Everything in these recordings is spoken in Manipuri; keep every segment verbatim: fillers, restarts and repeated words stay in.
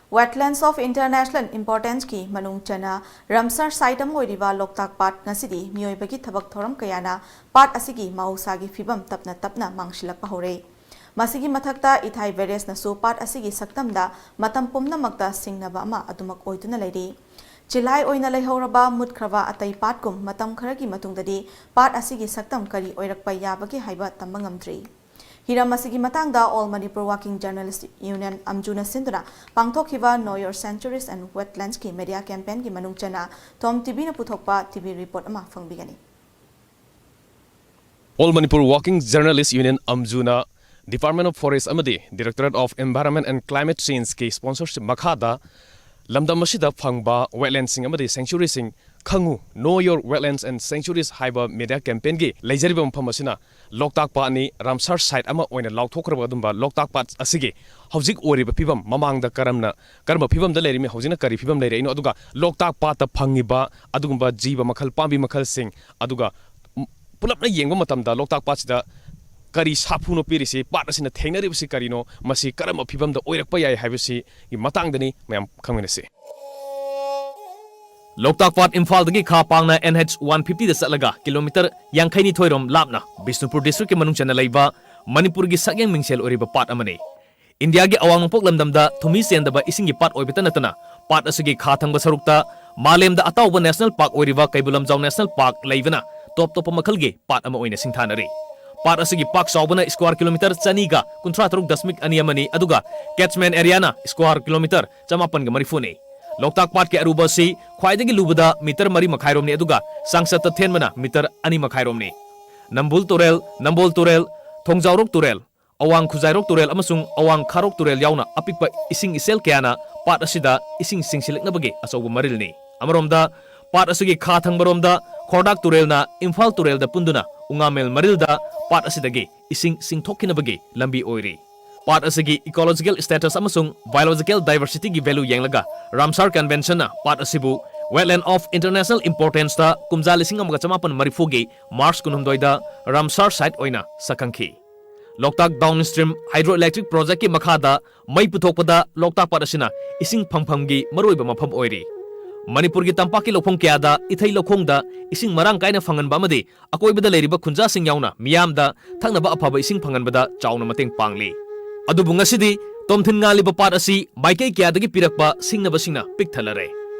Wetlands of International Importanceꯀꯤ ꯃꯅꯨꯡ ꯆꯟꯅ ꯔꯥꯝꯁꯥꯔ ꯁꯥꯏꯠ ꯑꯃ ꯑꯣꯏꯔꯤꯕ ꯂꯣꯛꯇꯥꯛ ꯄꯥꯠ ꯉꯁꯤꯗꯤ ꯃꯤꯑꯣꯏꯕꯒꯤ ꯊꯕꯛ ꯊꯧꯔꯝ ꯀꯌꯥꯅ ꯄꯥꯠ ꯑꯁꯤꯒꯤ ꯃꯍꯧꯁꯥꯒꯤ ꯐꯤꯕꯝ ꯇꯞꯅ ꯇꯞꯅ ꯃꯥꯡꯁꯤꯜꯂꯛꯄ ꯍꯧꯔꯦ꯫ ꯃꯁꯤꯒꯤ ꯃꯊꯛꯇ ꯏꯊꯥꯏ ꯚꯦꯔꯦꯁꯅꯁꯨ ꯄꯥꯠ ꯑꯁꯤꯒꯤ ꯁꯛꯇꯝꯗ ꯃꯇꯝ ꯄꯨꯝꯅꯃꯛꯇ ꯁꯤꯡꯅꯕ ꯑꯃ ꯑꯗꯨꯃꯛ ꯑꯣꯏꯗꯨꯅ ꯂꯩꯔꯤ꯫ ꯆꯤꯜꯍꯥꯏ ꯑꯣꯏꯅ ꯂꯩꯍꯧꯔꯕ ꯃꯨꯠꯈ꯭ꯔꯕ ꯑꯇꯩ ꯄꯥꯠꯀꯨꯝ ꯃꯇꯝ ꯈꯔꯒꯤ ꯃꯇꯨꯡꯗꯗꯤ ꯄꯥꯠ ꯑꯁꯤꯒꯤ ꯁꯛꯇꯝ ꯀꯔꯤ ꯑꯣꯏꯔꯛꯄ ꯌꯥꯕꯒꯦ ꯍꯥꯏꯕ ꯇꯝꯕ ꯉꯝꯗ꯭ꯔꯤ꯫ ꯍꯤꯔꯝ ꯑꯁꯤꯒꯤ ꯃꯇꯥꯡꯗ All Manipur Working Journalist Union, ꯑꯝꯖꯨꯅ ꯁꯤꯟꯗꯨꯅ ꯄꯥꯡꯊꯣꯛꯈꯤꯕ Know Your Sanctuaries and Wetlandsꯀꯤ media campaignꯒꯤ ꯃꯅꯨꯡ ꯆꯟꯅ ꯇꯣꯝ ꯇꯤꯚꯤꯅ ꯄꯨꯊꯣꯛꯄ ꯇꯤꯚꯤ report ꯑꯃ ꯐꯪꯕꯤꯒꯅꯤ꯫ All Manipur Working Journalist Union, ꯑꯝꯖꯨꯅ Department of Forest ꯑꯃꯗꯤ Directorate of Environment and Climate Changeꯀꯤ sponsorship ꯃꯈꯥꯗ ꯂꯝꯗꯝ ꯑꯁꯤꯗ ꯐꯪꯕ wetlandꯁꯤꯡ ꯑꯃꯗꯤ sanctuaryꯁꯤꯡ ꯈꯪꯉꯨ, Know Your Wetlands and Sanctuaries ꯍꯥꯏꯕ media campaignꯒꯤ ꯂꯩꯖꯔꯤꯕ ꯃꯐꯝ ꯑꯁꯤꯅ ꯂꯣꯛꯇꯥꯛ ꯄꯥꯠꯅꯤ, ꯔꯥꯝꯁꯥꯔ ꯁꯥꯏꯠ ꯑꯃ ꯑꯣꯏꯅ ꯂꯥꯎꯊꯣꯛꯈ꯭ꯔꯕ ꯑꯗꯨꯝꯕ ꯂꯣꯛꯇꯥꯛ ꯄꯥꯠ ꯑꯁꯤꯒꯤ ꯍꯧꯖꯤꯛ ꯑꯣꯏꯔꯤꯕ ꯐꯤꯕꯝ, ꯃꯃꯥꯡꯗ ꯀꯔꯝꯅ, ꯀꯔꯝꯕ ꯐꯤꯕꯝꯗ ꯂꯩꯔꯝꯃꯤ, ꯍꯧꯖꯤꯛꯅ ꯀꯔꯤ ꯐꯤꯕꯝ ꯂꯩꯔꯛꯏꯅꯣ, ꯑꯗꯨꯒ ꯂꯣꯛꯇꯥꯛ ꯄꯥꯠꯇ ꯐꯪꯉꯤꯕ ꯑꯗꯨꯒꯨꯝꯕ ꯖꯤꯕ ꯃꯈꯜ, ꯄꯥꯝꯕꯤ ꯃꯈꯜꯁꯤꯡ, ꯑꯗꯨꯒ ꯄꯨꯂꯞꯅ ꯌꯦꯡꯕ ꯃꯇꯝꯗ ꯂꯣꯛꯇꯥꯛ ꯄꯥꯠꯁꯤꯗ ꯀꯔꯤ ꯁꯥꯐꯨꯅꯣ ꯄꯤꯔꯤꯁꯤ, ꯄꯥꯠ ꯑꯁꯤꯅ ꯊꯦꯡꯅꯔꯤꯕꯁꯤ ꯀꯔꯤꯅꯣ, ꯃꯁꯤ ꯀꯔꯝꯕ ꯐꯤꯕꯝꯗ ꯑꯣꯏꯔꯛꯄ ꯌꯥꯏ ꯍꯥꯏꯕꯁꯤꯒꯤ ꯃꯇꯥꯡꯗꯅꯤ ꯃꯌꯥꯝ ꯈꯪꯃꯤꯟꯅꯁꯤ꯫ ꯂꯣꯛꯇꯥꯛ ꯄꯥꯠ ꯏꯝꯐꯥꯜꯗꯒꯤ ꯈꯥ ꯄꯥꯡꯅ N H one fiftyꯗ ꯆꯠꯂꯒ kilometre ꯌꯥꯡꯈꯩꯅꯤꯊꯣꯏ ꯔꯣꯝ ꯂꯥꯞꯅ ꯕꯤꯁꯅꯨꯄꯨꯔ districtꯀꯤ ꯃꯅꯨꯡ ꯆꯟꯅ ꯂꯩꯕ ꯃꯅꯤꯄꯨꯔꯒꯤ ꯁꯛꯌꯦꯡ ꯃꯤꯡꯁꯦꯜ ꯑꯣꯏꯔꯤꯕ ꯄꯥꯠ ꯑꯃꯅꯤ꯫ ꯏꯟꯗꯤꯌꯥꯒꯤ ꯑꯋꯥꯡ ꯅꯣꯡꯄꯣꯛ ꯂꯝꯗꯝꯗ ꯊꯨꯝꯃꯤ ꯆꯦꯟꯗꯕ ꯏꯁꯤꯡꯒꯤ ꯄꯥꯠ ꯑꯣꯏꯕꯇ ꯅꯠꯇꯅ, ꯄꯥꯠ ꯑꯁꯤꯒꯤ ꯈꯥ ꯊꯪꯕ ꯁꯔꯨꯛꯇ ꯃꯥꯂꯦꯝꯗ ꯑꯇꯥꯎꯕ national park ꯑꯣꯏꯔꯤꯕ ꯀꯩꯕꯨꯜ ꯂꯝꯖꯥꯎ National Park ꯂꯩꯕꯅ ꯇꯣꯞ ꯇꯣꯞꯄ ꯃꯈꯜꯒꯤ ꯄꯥꯠ ꯑꯃ ꯑꯣꯏꯅ ꯁꯤꯡꯊꯥꯅꯔꯤ꯫ ꯄꯥꯠ ꯑꯁꯤꯒꯤ ꯄꯥꯛ ꯆꯥꯎꯕꯅ square kilometre ꯆꯅꯤꯒ ꯀꯨꯟꯊ꯭ꯔꯥ ꯇꯔꯨꯛ ꯗꯁꯃꯤꯛ ꯑꯅꯤ ꯑꯃꯅꯤ, ꯑꯗꯨꯒ catchment areaꯅ square kilometre ꯆꯃꯥꯄꯟꯒ ꯃꯔꯤꯐꯨꯅꯤ꯫ ꯂꯣꯛꯇꯥꯛ ꯄꯥꯠꯀꯤ ꯑꯔꯨꯕ ꯑꯁꯤ ꯈ꯭ꯋꯥꯏꯗꯒꯤ ꯂꯨꯕꯗ metre ꯃꯔꯤ ꯃꯈꯥꯏꯔꯣꯝꯅꯤ, ꯑꯗꯨꯒ ꯆꯥꯡꯆꯠꯇ ꯊꯦꯟꯕꯅ metre ꯑꯅꯤ ꯃꯈꯥꯏꯔꯣꯝꯅꯤ꯫ ꯅꯝꯕꯨꯜ ꯇꯨꯔꯦꯜ, ꯅꯝꯕꯣꯜ ꯇꯨꯔꯦꯜ, ꯊꯣꯡꯖꯥꯎꯔꯣꯛ ꯇꯨꯔꯦꯜ, ꯑꯋꯥꯡ ꯈꯨꯖꯥꯏꯔꯣꯛ ꯇꯨꯔꯦꯜ ꯑꯃꯁꯨꯡ ꯑꯋꯥꯡ ꯈꯥꯔꯣꯛ ꯇꯨꯔꯦꯜ ꯌꯥꯎꯅ ꯑꯄꯤꯛꯄ ꯏꯁꯤꯡ ꯏꯆꯦꯜ ꯀꯌꯥꯅ ꯄꯥꯠ ꯑꯁꯤꯗ ꯏꯁꯤꯡ ꯆꯤꯡꯁꯤꯜꯂꯛꯅꯕꯒꯤ ꯑꯆꯧꯕ ꯃꯔꯤꯜꯅꯤ꯫ ꯑꯃꯔꯣꯝꯗ, ꯄꯥꯠ ꯑꯁꯤꯒꯤ ꯈꯥ ꯊꯪꯕꯔꯣꯝꯗ ꯈꯣꯔꯗꯥꯛ ꯇꯨꯔꯦꯜꯅ ꯏꯝꯐꯥꯜ ꯇꯨꯔꯦꯜꯗ ꯄꯨꯟꯗꯨꯅ ꯎꯉꯥꯃꯦꯜ ꯃꯔꯤꯜꯗ ꯄꯥꯠ ꯑꯁꯤꯗꯒꯤ ꯏꯁꯤꯡ ꯆꯤꯡꯊꯣꯛꯈꯤꯅꯕꯒꯤ ꯂꯝꯕꯤ ꯑꯣꯏꯔꯤ꯫ ꯄꯥꯠ ꯑꯁꯤꯒꯤ ecological status ꯑꯃꯁꯨꯡ biological diversityꯒꯤ value ꯌꯦꯡꯂꯒ ꯔꯥꯝꯁꯥꯔ Conventionꯅ ꯄꯥꯠ ꯑꯁꯤꯕꯨ Wetland of International Importanceꯇ ꯀꯨꯝꯖꯥ ꯂꯤꯁꯤꯡ ꯑꯃꯒ ꯆꯃꯥꯄꯟ ꯃꯔꯤꯐꯨꯒꯤ March ꯀꯨꯟꯍꯨꯝꯗꯣꯏꯗ ꯔꯥꯝꯁꯥꯔ site ꯑꯣꯏꯅ ꯁꯛꯈꯪꯈꯤ꯫ ꯂꯣꯛꯇꯥꯛ Downstream Hydroelectric Projectꯀꯤ ꯃꯈꯥꯗ ꯃꯩ ꯄꯨꯊꯣꯛꯄꯗ ꯂꯣꯛꯇꯥꯛ ꯄꯥꯠ ꯑꯁꯤꯅ ꯏꯁꯤꯡ ꯐꯪꯐꯝꯒꯤ ꯃꯔꯨꯑꯣꯏꯕ ꯃꯐꯝ ꯑꯣꯏꯔꯤ꯫ ꯃꯅꯤꯄꯨꯔꯒꯤ ꯇꯝꯄꯥꯛꯀꯤ ꯂꯧꯐꯝ ꯀꯌꯥꯗ ꯏꯊꯩ ꯂꯧꯈꯣꯡꯗ ꯏꯁꯤꯡ ꯃꯔꯥꯡ ꯀꯥꯏꯅ ꯐꯪꯍꯟꯕ ꯑꯃꯗꯤ ꯑꯀꯣꯏꯕꯗ ꯂꯩꯔꯤꯕ ꯈꯨꯟꯖꯥꯁꯤꯡ ꯌꯥꯎꯅ ꯃꯤꯌꯥꯝꯗ ꯊꯛꯅꯕ ꯑꯐꯕ ꯏꯁꯤꯡ ꯐꯪꯍꯟꯕꯗ ꯆꯥꯎꯅ ꯃꯇꯦꯡ ꯄꯥꯡꯂꯤ꯫ ꯑꯗꯨꯕꯨ ꯉꯁꯤꯗꯤ ꯇꯣꯝꯊꯤꯟ ꯉꯥꯜꯂꯤꯕ ꯄꯥꯠ ꯑꯁꯤ ꯃꯥꯏꯀꯩ ꯀꯌꯥꯗꯒꯤ ꯄꯤꯔꯛꯄ ꯁꯤꯡꯅꯕꯁꯤꯡꯅ ꯄꯤꯛ ꯊꯜꯂꯔꯦ꯫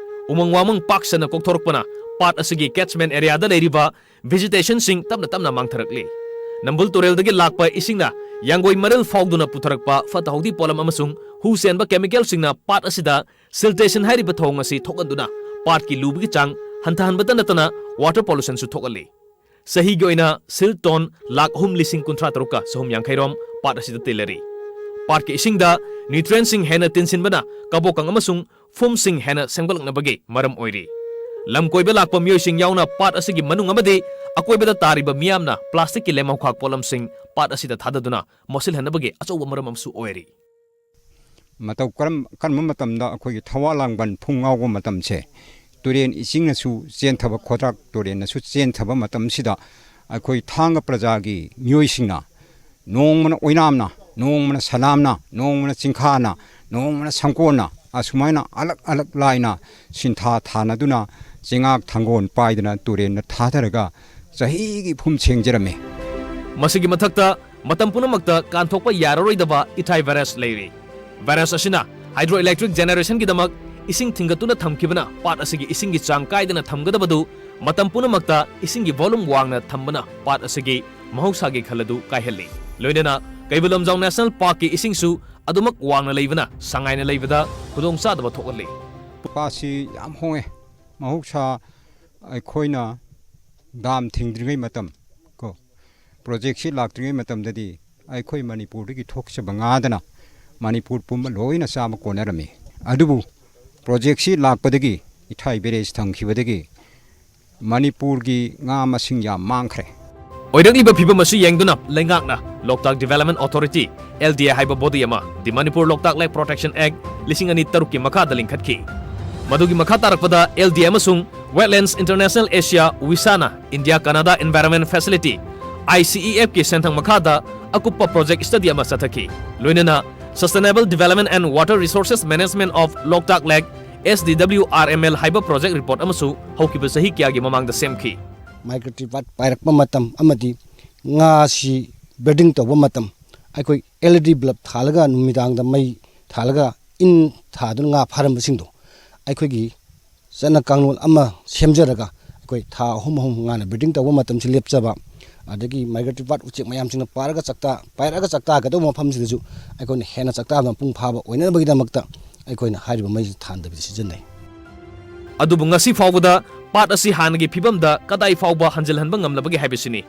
ꯎꯃꯪ ꯋꯥꯃꯪ ꯄꯥꯛ ꯁꯟꯅ ꯀꯣꯛꯊꯣꯔꯛꯄꯅ ꯄꯥꯠ ꯑꯁꯤꯒꯤ catchment areaꯗ ꯂꯩꯔꯤꯕ vegetationꯁꯤꯡ ꯇꯞꯅ ꯇꯞꯅ ꯃꯥꯡꯊꯔꯛꯂꯤ꯫ ꯅꯝꯕꯨꯜ ꯇꯨꯔꯦꯜꯗꯒꯤ ꯂꯥꯛꯄ ꯏꯁꯤꯡꯅ ꯌꯥꯡꯒꯣꯏ ꯃꯔꯤꯜ ꯐꯥꯎꯗꯨꯅ ꯄꯨꯊꯔꯛꯄ ꯐꯠꯇ ꯍꯥꯎꯗꯤ ꯄꯣꯠꯂꯝ ꯑꯃꯁꯨꯡ ꯍꯨ ꯆꯦꯟꯕ chemicalꯁꯤꯡꯅ ꯄꯥꯠ ꯑꯁꯤꯗ siltation ꯍꯥꯏꯔꯤꯕ ꯊꯧꯑꯣꯡ ꯑꯁꯤ ꯊꯣꯛꯍꯟꯗꯨꯅ ꯄꯥꯠꯀꯤ ꯂꯨꯕꯒꯤ ꯆꯥꯡ ꯍꯟꯊꯍꯟꯕꯇ ꯅꯠꯇꯅ water pollutionꯁꯨ ꯊꯣꯛꯍꯜꯂꯤ꯫ ꯆꯍꯤꯒꯤ ꯑꯣꯏꯅ sil ton ꯂꯥꯈ ꯑꯍꯨꯝ ꯂꯤꯁꯤꯡ ꯀꯨꯟꯊ꯭ꯔꯥ ꯇꯔꯨꯛꯀ ꯆꯍꯨꯝ ꯌꯥꯡꯈꯩ ꯔꯣꯝ ꯄꯥꯠ ꯑꯁꯤꯗ ꯇꯤꯜꯂꯔꯤ꯫ ꯄꯥꯠꯀꯤ ꯏꯁꯤꯡꯗ nutrientꯁꯤꯡ ꯍꯦꯟꯅ ꯇꯤꯟꯁꯤꯟꯕꯅ ꯀꯕꯣꯀꯪ ꯑꯃꯁꯨꯡ ꯐꯨꯝꯁꯤꯡ ꯍꯦꯟꯅ ꯁꯦꯝꯒꯠꯂꯛꯅꯕꯒꯤ ꯃꯔꯝ ꯑꯣꯏꯔꯤ꯫ ꯂꯝ ꯀꯣꯏꯕ ꯂꯥꯛꯄ ꯃꯤꯑꯣꯏꯁꯤꯡ ꯌꯥꯎꯅ ꯄꯥꯠ ꯑꯁꯤꯒꯤ ꯃꯅꯨꯡ ꯑꯃꯗꯤ ꯑꯀꯣꯏꯕꯗ ꯇꯥꯔꯤꯕ ꯃꯤꯌꯥꯝꯅ plasticꯀꯤ ꯂꯦꯝꯍꯧꯈꯥꯛ ꯄꯣꯠꯂꯝꯁꯤꯡ ꯄꯥꯠ ꯑꯁꯤꯗ ꯊꯥꯗꯗꯨꯅ ꯃꯣꯠꯁꯤꯜꯍꯟꯅꯕꯒꯤ ꯑꯆꯧꯕ ꯃꯔꯝ ꯑꯃꯁꯨ ꯑꯣꯏꯔꯤ꯫ ꯃꯇꯧ ꯀꯔꯝ-, ꯀꯔꯝꯕ ꯃꯇꯝꯗ ꯑꯩꯈꯣꯏꯒꯤ ꯊꯋꯥ ꯂꯥꯡꯕꯟ ꯐꯨꯡ ꯉꯥꯎꯕ ꯃꯇꯝꯁꯦ, ꯇꯨꯔꯦꯟ ꯏꯁꯤꯡꯅꯁꯨ ꯆꯦꯟꯊꯕ, ꯈꯣꯗ꯭ꯔꯥꯛ ꯇꯨꯔꯦꯟꯅꯁꯨ ꯆꯦꯟꯊꯕ ꯃꯇꯝꯁꯤꯗ ꯑꯩꯈꯣꯏ ꯊꯥꯡꯒ ꯄ꯭ꯔꯖꯥꯒꯤ ꯃꯤꯑꯣꯏꯁꯤꯡꯅ ꯅꯣꯡꯃꯅ ꯑꯣꯏꯅꯥꯝꯅ, ꯅꯣꯡꯃꯅ ꯁꯂꯥꯝꯅ, ꯅꯣꯡꯃꯅ ꯆꯤꯡꯈꯥꯅ, ꯅꯣꯡꯃꯅ ꯁꯪꯀꯣꯟꯅ, ꯑꯁꯨꯃꯥꯏꯅ ꯑꯂꯛ ꯑꯂꯛ ꯂꯥꯏꯅ ꯁꯤꯟꯊꯥ ꯊꯥꯅꯗꯨꯅ ꯆꯦꯡꯉꯥꯛ ꯊꯥꯡꯒꯣꯟ ꯄꯥꯏꯗꯅ ꯇꯨꯔꯦꯟꯗ ꯊꯥꯗꯔꯒ ꯆꯍꯤꯒꯤ ꯐꯨꯝ ꯁꯦꯡꯖꯔꯝꯃꯤ꯫ ꯃꯁꯤꯒꯤ ꯃꯊꯛꯇ ꯃꯇꯝ ꯄꯨꯝꯅꯃꯛꯇ ꯀꯥꯟꯊꯣꯛꯄ ꯌꯥꯔꯔꯣꯏꯗꯕ ꯏꯊꯥꯏ virus ꯂꯩꯔꯤ꯫ Virus ꯑꯁꯤꯅ hydroelectric generationꯒꯤꯗꯃꯛ ꯏꯁꯤꯡ ꯊꯤꯡꯒꯠꯇꯨꯅ ꯊꯝꯈꯤꯕꯅ ꯄꯥꯠ ꯑꯁꯤꯒꯤ ꯏꯁꯤꯡꯒꯤ ꯆꯥꯡ ꯀꯥꯏꯗꯅ ꯊꯝꯒꯗꯕꯗꯨ ꯃꯇꯝ ꯄꯨꯝꯅꯃꯛꯇ ꯏꯁꯤꯡꯒꯤ volume ꯋꯥꯡꯅ ꯊꯝꯕꯅ ꯄꯥꯠ ꯑꯁꯤꯒꯤ ꯃꯍꯧꯁꯥꯒꯤ ꯈꯜ ꯑꯗꯨ ꯀꯥꯏꯍꯜꯂꯤ꯫ ꯂꯣꯏꯅꯅ ꯀꯩꯕꯨꯜ ꯂꯝꯖꯥꯎ National Parkꯀꯤ ꯏꯁꯤꯡꯁꯨ ꯑꯗꯨꯃꯛ ꯋꯥꯡꯅ ꯂꯩꯕꯅ ꯁꯉꯥꯏꯅ ꯂꯩꯕꯗ ꯈꯨꯗꯣꯡꯆꯥꯗꯕ ꯊꯣꯛꯍꯜꯂꯤ꯫ ꯄꯥꯠꯁꯤ ꯌꯥꯝ ꯍꯣꯡꯉꯦ꯫ ꯃꯍꯧꯁꯥ ꯑꯩꯈꯣꯏꯅ dam ꯊꯤꯡꯗ꯭ꯔꯤꯉꯩ ꯃꯇꯝ ꯀꯣ, projectꯁꯤ ꯂꯥꯛꯇ꯭ꯔꯤꯉꯩ ꯃꯇꯝꯗꯗꯤ ꯑꯩꯈꯣꯏ ꯃꯅꯤꯄꯨꯔꯗꯒꯤ ꯊꯣꯛꯆꯕ ꯉꯥꯗꯅ ꯃꯅꯤꯄꯨꯔ ꯄꯨꯝꯕ ꯂꯣꯏꯅ ꯆꯥꯕ ꯀꯣꯟꯅꯔꯝꯃꯤ꯫ ꯑꯗꯨꯕꯨ projectꯁꯤ ꯂꯥꯛꯄꯗꯒꯤ, ꯏꯊꯥꯏ barrage ꯊꯝꯈꯤꯕꯗꯒꯤ ꯃꯅꯤꯄꯨꯔꯒꯤ ꯉꯥ ꯃꯁꯤꯡ ꯌꯥꯝ ꯃꯥꯡꯈ꯭ꯔꯦ꯫ ꯑꯣꯏꯔꯛꯂꯤꯕ ꯐꯤꯚꯝ ꯑꯁꯤ ꯌꯦꯡꯗꯨꯅ ꯂꯩꯉꯥꯛꯅ Loktak Development Authority, L D A, ꯍꯥꯏꯕ body ꯑꯃ, The Manipur Loktak Lake Protection Act ꯂꯤꯁꯤꯡ ꯑꯅꯤ ꯇꯔꯨꯛꯀꯤ ꯃꯈꯥꯗ ꯂꯤꯡꯈꯠꯈꯤ꯫ ꯃꯗꯨꯒꯤ ꯃꯈꯥ ꯇꯥꯔꯛꯄꯗ L D A ꯑꯃꯁꯨꯡ Wetlands International Asia, WISAꯅ India Canada Environment Facility, I C E Fꯀꯤ ꯁꯦꯟꯊꯪ ꯃꯈꯥꯗ ꯑꯀꯨꯞꯄ project study ꯑꯃ ꯆꯠꯊꯈꯤ꯫ ꯂꯣꯏꯅꯅ Sustainable Development and Water Resources Management of Loktak Lake, S D W R M L ꯍꯥꯏꯕ project report ꯑꯃꯁꯨ ꯍꯧꯈꯤꯕ ꯆꯍꯤ ꯀꯌꯥꯒꯤ ꯃꯃꯥꯡꯗ ꯁꯦꯝꯈꯤ꯫ Migratory bird ꯄꯥꯏꯔꯛꯄ ꯃꯇꯝ ꯑꯃꯗꯤ ꯉꯥꯁꯤ breeding ꯇꯧꯕ ꯃꯇꯝ, ꯑꯩꯈꯣꯏ L E D bulb ꯊꯥꯜꯂꯒ, ꯅꯨꯃꯤꯗꯥꯡꯗ ꯃꯩ ꯊꯥꯜꯂꯒ, ꯏꯟ ꯊꯥꯗꯨꯅ ꯉꯥ ꯐꯥꯔꯝꯕꯁꯤꯡꯗꯣ ꯑꯩꯈꯣꯏꯒꯤ ꯆꯠꯅ ꯀꯥꯡꯂꯣꯟ ꯑꯃ ꯁꯦꯝꯖꯔꯒ, ꯑꯩꯈꯣꯏ ꯊꯥ ꯑꯍꯨꯝ ꯑꯍꯨꯝ ꯉꯥꯅ breeding ꯇꯧꯕ ꯃꯇꯝꯁꯤ ꯂꯦꯞꯆꯕ, ꯑꯗꯒꯤ migratory bird ꯎꯆꯦꯛ ꯃꯌꯥꯝꯁꯤꯡꯅ ꯄꯥꯔꯒ ꯆꯥꯛꯇꯥ ꯄꯥꯏꯔꯛꯑꯒ ꯆꯥꯛꯇꯥꯒꯗꯧꯕ ꯃꯐꯝꯁꯤꯗꯁꯨ ꯑꯩꯈꯣꯏꯅ ꯍꯦꯟꯅ ꯆꯥꯛꯇꯥꯕ ꯃꯄꯨꯡ ꯐꯥꯕ ꯑꯣꯏꯅꯅꯕꯒꯤꯗꯃꯛꯇ ꯑꯩꯈꯣꯏꯅ ꯍꯥꯏꯔꯤꯕ ꯃꯩꯁꯤ ꯊꯥꯟꯗꯕꯤꯗ ꯁꯤꯖꯤꯟꯅꯩ꯫ ꯑꯗꯨꯕꯨ ꯉꯁꯤ ꯐꯥꯎꯕꯗ ꯄꯥꯠ ꯑꯁꯤ ꯍꯥꯟꯅꯒꯤ ꯐꯤꯕꯝꯗ ꯀꯗꯥꯏ ꯐꯥꯎꯕ ꯍꯟꯖꯤꯜꯍꯟꯕ ꯉꯝꯂꯕꯒꯦ ꯍꯥꯏꯕꯁꯤꯅꯤ꯫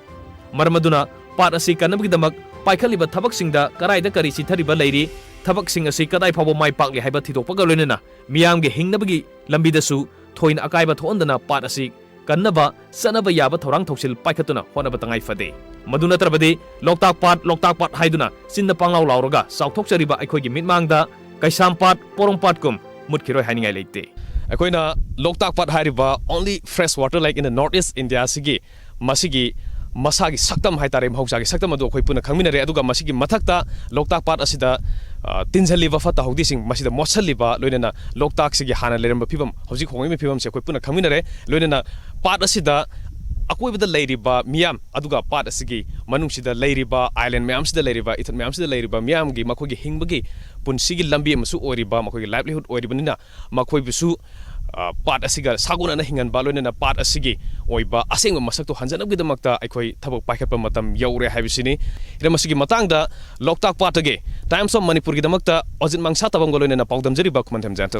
ꯃꯔꯝ ꯑꯗꯨꯅ ꯄꯥꯠ ꯑꯁꯤ ꯀꯟꯅꯕꯒꯤꯗꯃꯛ ꯄꯥꯏꯈꯠꯂꯤꯕ ꯊꯕꯛꯁꯤꯡꯗ ꯀꯗꯥꯏꯗ ꯀꯔꯤ ꯆꯤꯊꯔꯤꯕ ꯂꯩꯔꯤ, ꯊꯕꯛꯁꯤꯡ ꯑꯁꯤ ꯀꯗꯥꯏ ꯐꯥꯎꯕ ꯃꯥꯏ ꯄꯥꯛꯂꯤ ꯍꯥꯏꯕ ꯊꯤꯗꯣꯛꯄꯒ ꯂꯣꯏꯅꯅ ꯃꯤꯌꯥꯝꯒꯤ ꯍꯤꯡꯅꯕꯒꯤ ꯂꯝꯕꯤꯗꯁꯨ ꯊꯣꯏꯅ ꯑꯀꯥꯏꯕ ꯊꯣꯛꯍꯟꯗꯅ ꯄꯥꯠ ꯑꯁꯤ ꯀꯟꯅꯕ ꯆꯠꯅꯕ ꯌꯥꯕ ꯊꯧꯔꯥꯡ ꯊꯧꯁꯤꯜ ꯄꯥꯏꯈꯠꯇꯨꯅ ꯍꯣꯠꯅꯕ ꯇꯉꯥꯏ ꯐꯗꯦ꯫ ꯃꯗꯨ ꯅꯠꯇ꯭ꯔꯕꯗꯤ ꯂꯣꯛꯇꯥꯛ ꯄꯥꯠ, ꯂꯣꯛꯇꯥꯛ ꯄꯥꯠ ꯍꯥꯏꯗꯨꯅ ꯆꯤꯟꯗ ꯄꯪꯂꯥꯎ ꯂꯥꯎꯔꯒ ꯆꯥꯎꯊꯣꯛꯆꯔꯤꯕ ꯑꯩꯈꯣꯏꯒꯤ ꯃꯤꯠꯃꯥꯡꯗ ꯀꯩꯁꯥꯝꯄꯥꯠ, ꯄꯣꯔꯣꯝꯄꯥꯠꯀꯨꯝ ꯃꯨꯠꯈꯤꯔꯣꯏ ꯍꯥꯏꯅꯤꯡꯉꯥꯏ ꯂꯩꯇꯦ꯫ ꯑꯩꯈꯣꯏꯅ ꯂꯣꯛꯇꯥꯛ ꯄꯥꯠ ꯍꯥꯏꯔꯤꯕ only fresh water lake in the North East India ꯁꯤꯒꯤ ꯃꯁꯤꯒꯤ ꯃꯁꯥꯒꯤ ꯁꯛꯇꯝ ꯍꯥꯏꯇꯥꯔꯦ, ꯃꯍꯧꯁꯥꯒꯤ ꯁꯛꯇꯝ ꯑꯗꯨ ꯑꯩꯈꯣꯏ ꯄꯨꯟꯅ ꯈꯪꯃꯤꯟꯅꯔꯦ꯫ ꯑꯗꯨꯒ ꯃꯁꯤꯒꯤ ꯃꯊꯛꯇ ꯂꯣꯛꯇꯥꯛ ꯄꯥꯠ ꯑꯁꯤꯗ, ꯑ, ꯇꯤꯟꯁꯤꯜꯂꯤꯕ ꯐꯠꯇ ꯍꯥꯎꯗꯤꯁꯤꯡ, ꯃꯁꯤꯗ ꯃꯣꯠꯁꯤꯜꯂꯤꯕ, ꯂꯣꯏꯅꯅ ꯂꯣꯛꯇꯥꯛꯁꯤꯒꯤ ꯍꯥꯟꯅ ꯂꯩꯔꯝꯕ ꯐꯤꯕꯝ, ꯍꯧꯖꯤꯛ ꯍꯣꯡꯂꯛꯂꯤꯕ ꯐꯤꯕꯝꯁꯦ ꯑꯩꯈꯣꯏ ꯄꯨꯟꯅ ꯈꯪꯃꯤꯟꯅꯔꯦ꯫ ꯂꯣꯏꯅꯅ ꯄꯥꯠ ꯑꯁꯤꯗ ꯑꯀꯣꯏꯕꯗ ꯂꯩꯔꯤꯕ ꯃꯤꯌꯥꯝ, ꯑꯗꯨꯒ ꯄꯥꯠ ꯑꯁꯤꯒꯤ ꯃꯅꯨꯡꯁꯤꯗ ꯂꯩꯔꯤꯕ island ꯃꯌꯥꯝꯁꯤꯗ ꯂꯩꯔꯤꯕ, ꯏꯊꯠ ꯃꯌꯥꯝꯁꯤꯗ ꯂꯩꯔꯤꯕ ꯃꯤꯌꯥꯝꯒꯤ ꯃꯈꯣꯏꯒꯤ ꯍꯤꯡꯕꯒꯤ ꯄꯨꯟꯁꯤꯒꯤ ꯂꯝꯕꯤ ꯑꯃꯁꯨ ꯑꯣꯏꯔꯤꯕ, ꯃꯈꯣꯏꯒꯤ livelihood ꯑꯣꯏꯔꯤꯕꯅꯤꯅ, ꯃꯈꯣꯏꯕꯨꯁꯨ, ꯑ, ꯄꯥꯠ ꯑꯁꯤꯒ ꯁꯥꯒꯣꯟꯅꯅ ꯍꯤꯡꯍꯟꯕ, ꯂꯣꯏꯅꯅ ꯄꯥꯠ ꯑꯁꯤꯒꯤ ꯑꯣꯏꯕ ꯑꯁꯦꯡꯕ ꯃꯁꯛꯇꯨ ꯍꯟꯖꯅꯕꯒꯤꯗꯃꯛꯇ ꯑꯩꯈꯣꯏ ꯊꯕꯛ ꯄꯥꯏꯈꯠꯄ ꯃꯇꯝ ꯌꯧꯔꯦ ꯍꯥꯏꯕꯁꯤꯅꯤ꯫ ꯍꯤꯔꯝ ꯑꯁꯤꯒꯤ ꯃꯇꯥꯡꯗ ꯂꯣꯛꯇꯥꯛ ꯄꯥꯠꯇꯒꯤ Times of ꯃꯅꯤꯄꯨꯔꯒꯤꯗꯃꯛꯇ ꯑꯣꯖꯤꯠ ꯃꯪꯁꯥ ꯇꯕꯪꯒ ꯂꯣꯏꯅꯅ ꯄꯥꯎꯗꯝꯖꯔꯤꯕ ꯈꯨꯃꯟꯊꯦꯝ ꯖꯌꯟꯇ꯫